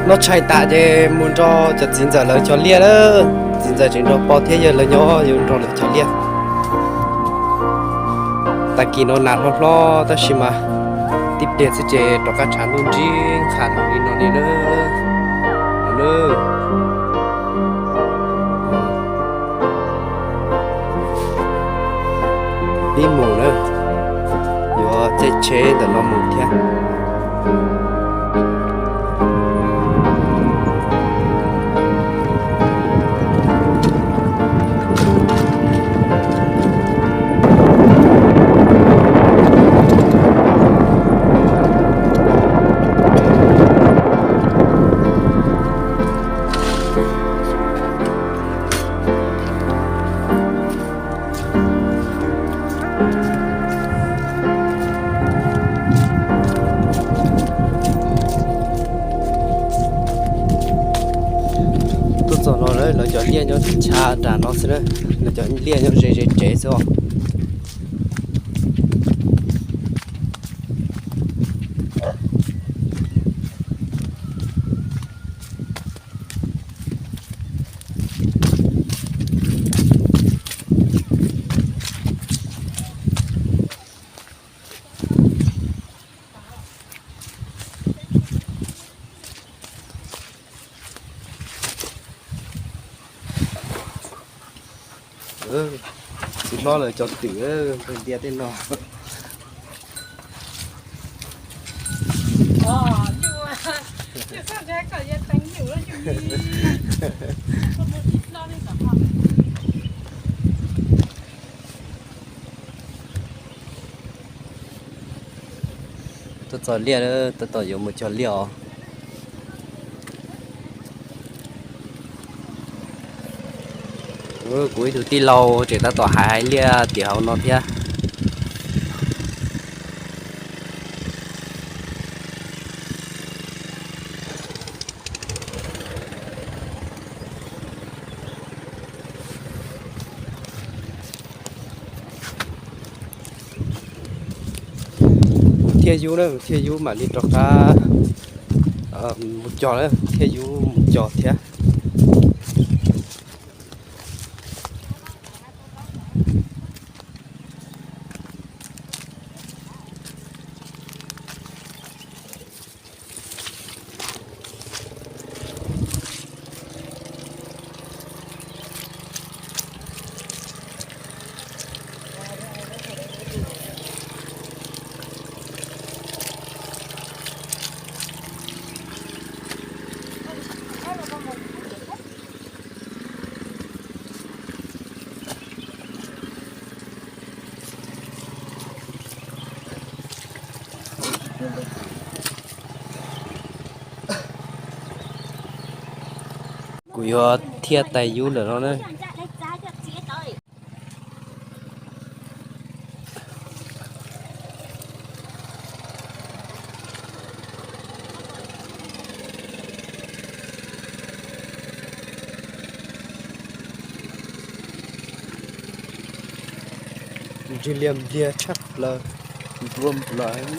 Noj tshais tas ces mus nrog cov txiv ntxawm lawv cog liaj lawm. Txiv ntxawm tseem nrog pog thiab yawg lawv nyob, yuav nrog lawv cog liaj. Tag kis no nas hlob hlob tab sis mas tib pliag xwb ces rov qab tshav ntuj ntsib nqha li no li na. Pib mus na, yuav caij tsheb ntawm no mus thiab. Tuaj txog no lawv cov liaj nyob tsis ntshai nram no xwb na, lawv cov liaj nyob ze ze tsev xwb os. Txiv hlob lawv cov twm ntiaj teb no. Tuaj txog liaj, tab tom yuav mus cog liaj os. Kuv ib tug tij laug tseem tab tom hais hais liaj tim hauv no thiab. Thiaj yub na, thiaj yub mam li rov qab mus cog na, thiaj yub mus cog thiab. Kuv yuav thiaj tais yub lawm no na. Ntsis lias npliag tshaj plaws, nruab nplawv.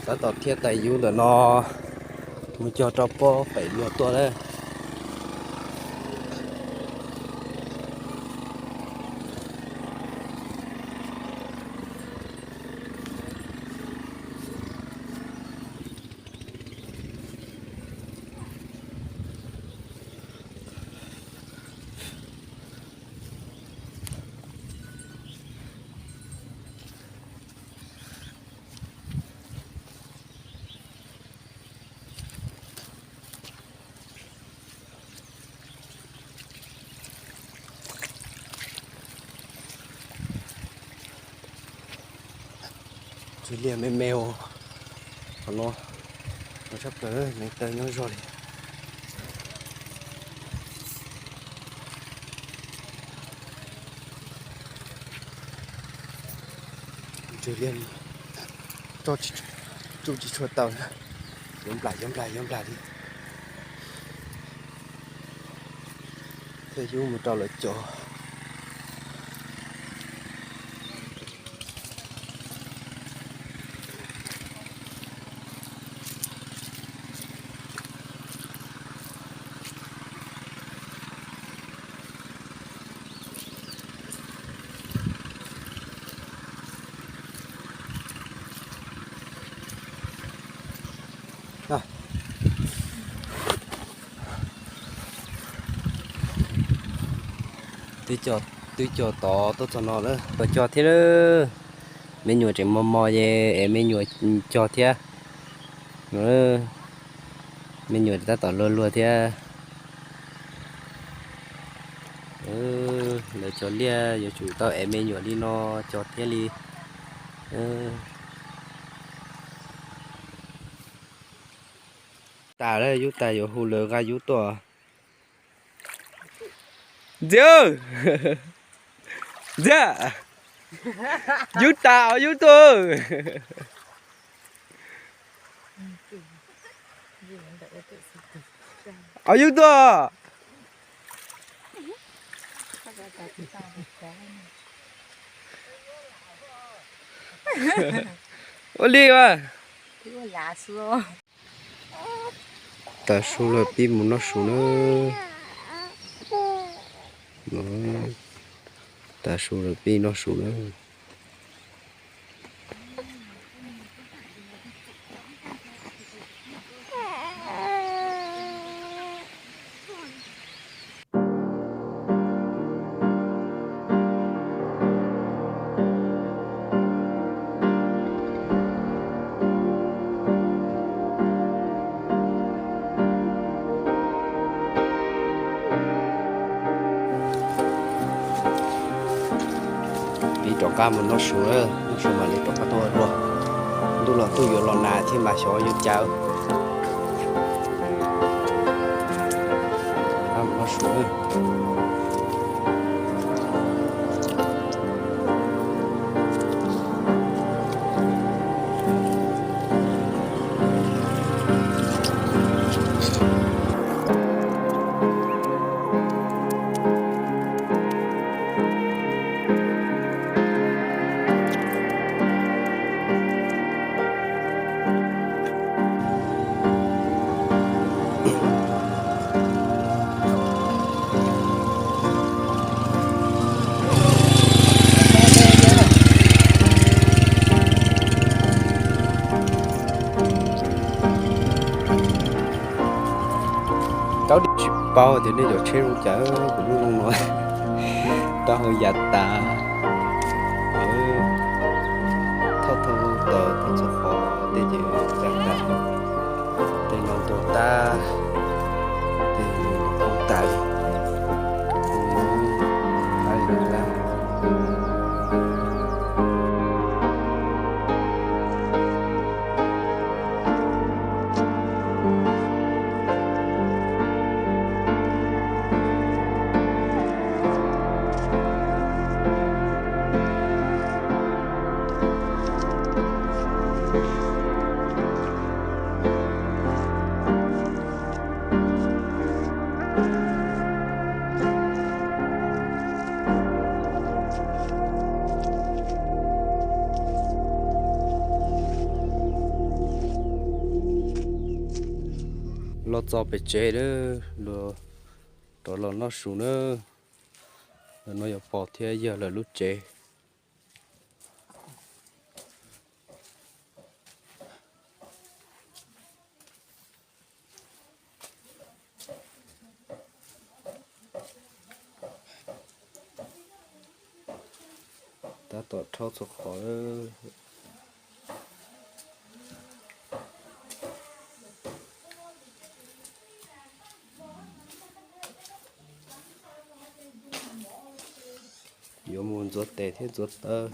Tab tom thiaj tais yub ntawm no mus cog rau pob pem luag tuaj na. Ntsis lias me me os. Qhov no, no tshaj plaws, neev taw nyob zog li. Ntsis lias, tsuj tsis tshua tau na. Yuav nplam, yuav nplam, yuav nplam li. Thiaj yub mus rau lawv cov. Twb cog tod tuaj txog no lawm, puas cog thiab na? Me nyuam tseem mos mos ces ev me nyuam cog thiab. Me nyuam tab tom luag luag thiab. Lawv cov liaj yuav tsum tau ev me nyuam li no cog thiab li. Tas lawm, yub tas yuav hu lawv nqa yub tuaj. Ntxiab, Ntxiab, yub tas, au yub tuaj. Au yub tuaj. Ua li mas. Tas su lawm pib mus noj su na. Tas su lawm pib noj su na. Pib rov qab mus noj su, noj su mam li rov qab tuaj ua luaj. Ntuj los ntuj yuav los nag thiab mas xyov yuav cas. Rov qab mus noj su. Tau tsis paub tias nej cov tsheb zoo cas, kuv lub zoo no tau hau yam tas. Thauj thauj taws thauj txhua qhov tej ces yam tas. Tej no ntuag tag, tej no ntuag tag li. Los txog pem tsev lawm, luag rov los noj su na. Ntawm no yuav pom thiab yog lawv lub tsev. Tab tom rhaub txhua qhov. Yuav mus ntxuav tes thiab ntxuav taw.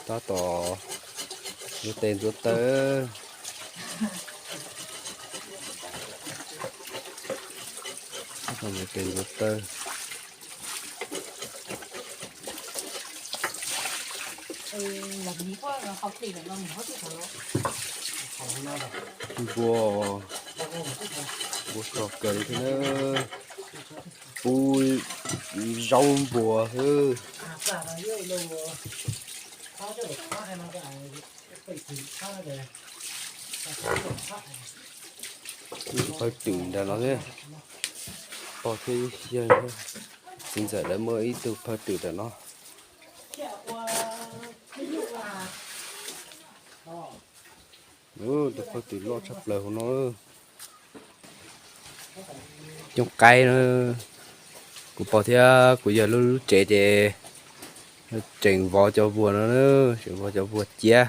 Tab tom ntxuav tes ntxuav taw. Tab tom ntxuav tes ntxuav taw. Npua, npua sov kawg li thiab na. Pub zaub npua xwb. Ib tug phawj twm nram no thiab. Pog thiab yawg, txiv ntxawm lawv muaj ib tug phawj twm nram no. Tus phawj twm loj tshaj plaws hauv no. Cooj qaib na. Kuv pog thiab kuv yawg lub lub tsev ces tseem vov cov vuas no, tseem vov cov vuas ciab.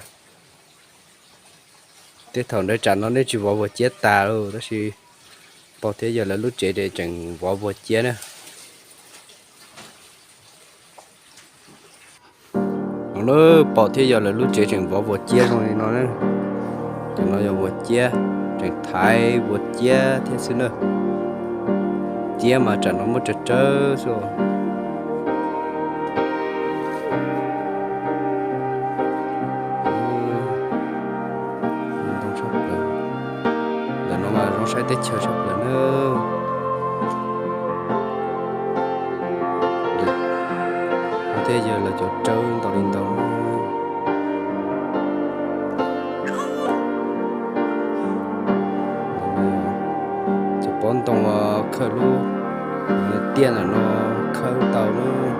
Tej thaum ntawd tsam no nej tsis vov vuas ciab tas lauj, tab sis pog thiab yawg lawv lub tsev ces tseem vov vuas ciab na. No na, pog thiab yawg lawv lub tsev tseem vov vuas ciab zoo li no na. Cov no yog vuas ciab, tseem thaiv vuas ciab thiab xwb na. Ciab mas tsam no muaj tsawg tsawg xwb. Ntawm no mas zoo saib teb chaws tshaj plaws na. Thiab yawg lawv cov tsawb ntau li ntau. Cov pob ntoo khawb lub tiaj ntawm no khawb tau lub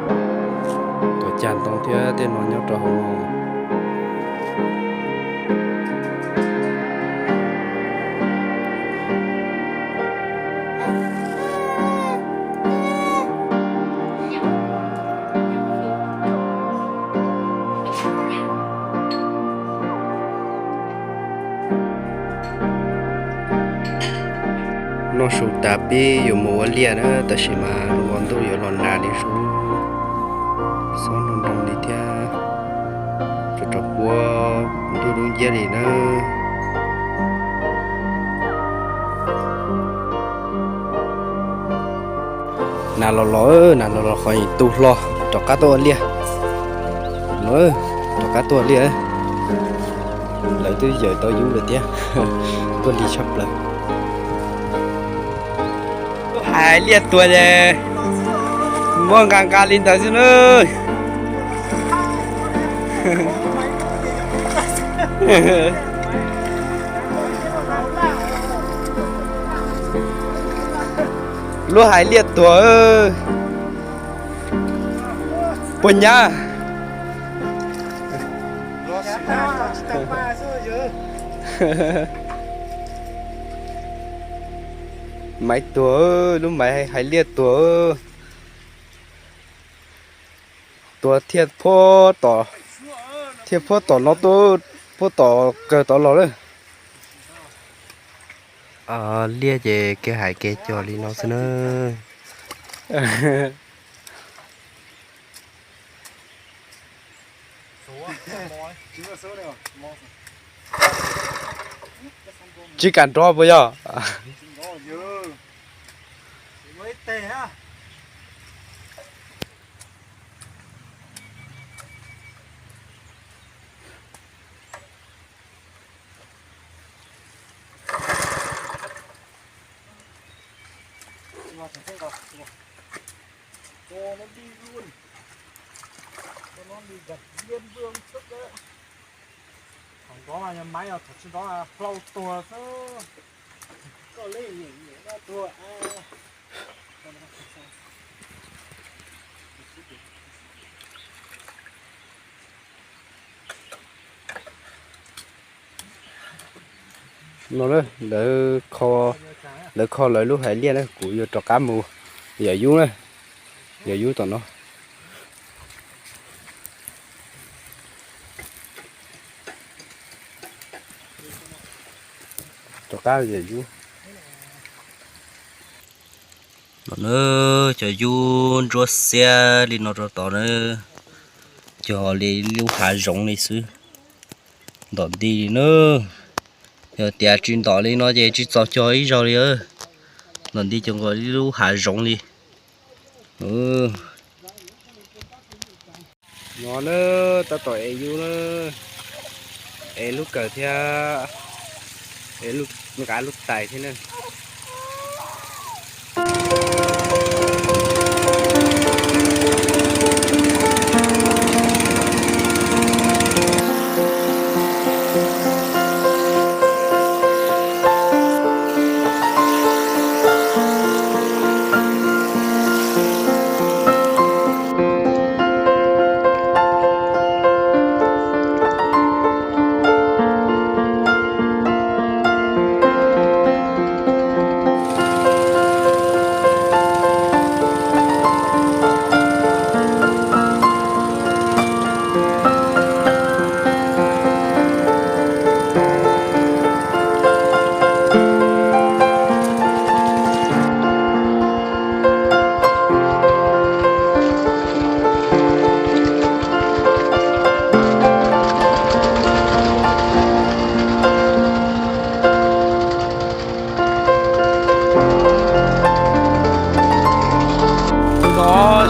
tuam cag ntoo thiab tej no nyob rau hauv no. Noj su tas peb yuav mus ua liaj na, tab sis mas ua ntuj yuav los nag li sub, xob nroo nroo li thiab, tsuas rau puab ntuj dub nciab li na. Nag los los, nag los los qhov tu hlo, rov qab tuaj ua liaj. Rov qab tuaj ua liaj, lawv twb yawm tau yub lawm thiab, tuaj lig tshaj plaws. Hais liaj tuag ces muab nqa nqa li ntawd xwb na. Lub hais liaj tuag puas nyab. Maiv tuag, lub maiv hais liaj tuag. Tuag thiaj puab tom, thiaj puab tom no tuaj, puab tom kawg tod los lawm. Liaj ces kev hais kev cog li no xwb na. Tsis kam nrov puas yog? Cho nó đi luôn. Cho nó đi gặt viên vương trước đó. Thằng đó là nhà máy, thằng trên đó là hlau tuag xwb. Có lấy nhỉ, nhỉ nó tuag à. No na, lawv kho, lawv kho lawv lub hais liaj na, kuv yuav rov qab mus yawm yub na, yawm yub tom no. Rov qab yawm yub. Nws cog yub ntsuab xiab li no rau tod na, cog li lub hav zoov li xwb, ntom nti li na. Yog tias tsis ntom li no ces tsis txaus cog ib zaug li, ntom nti cog nkaus li lub hav zoov li. No na, tab tom ev yub na, ev lub kawm thiab, ev nqa lub tais thiab na.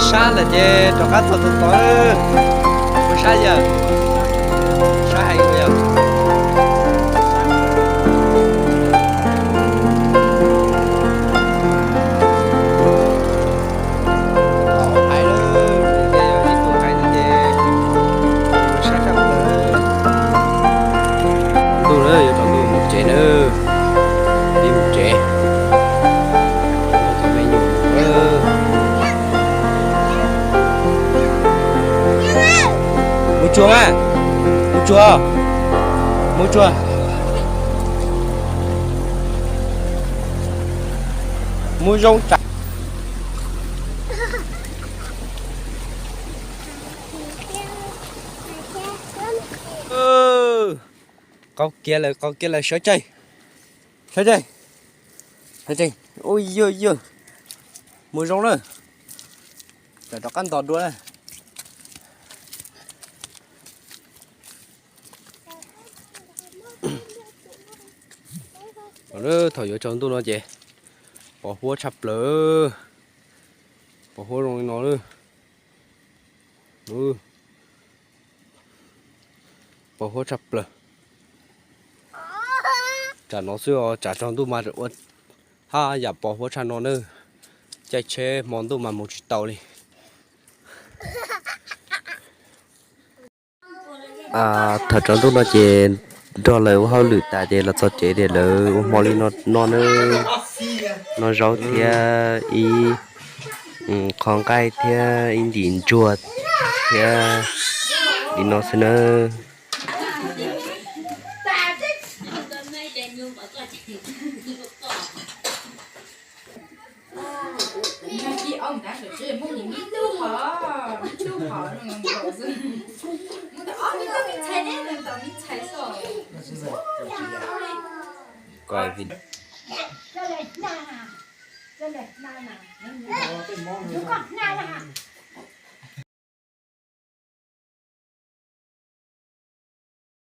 Tus no sab lawm ces rov qab txog tus tod. Ua sab yawg, sab heev yog. Ntuj na, yuav tsaus ntuj mus tsev na, pib mus tsev. Mus tsuag mas, mus tsuag, mus tsuag, mus zoo tsav. Qaug kiag lawm, qaug kiag lawm, sawv tsees, sawv tsees, sawv tsees. Ua yawg yawg, mus zoo na, tawm rov qab ntos dua na. Thaum yuav tsaus ntuj no ces pos huab tshaj plaws, pos huab zoo li no. Pos huab tshaj plaws. Tsam no xwb os, tsam tsaus ntuj mas ua haj yam pos huab tshaj no na. Caij tsheb hmo ntuj mas mus tsis tau li. Thaum tsaus ntuj no ces nrog lawv ua hauj lwm tas ces los txog tsev ces lawv ua hmo li no no na. Noj zaub thiab ib qho nqaij thiab ib ntim ntsuag thiab li no xwb nawb.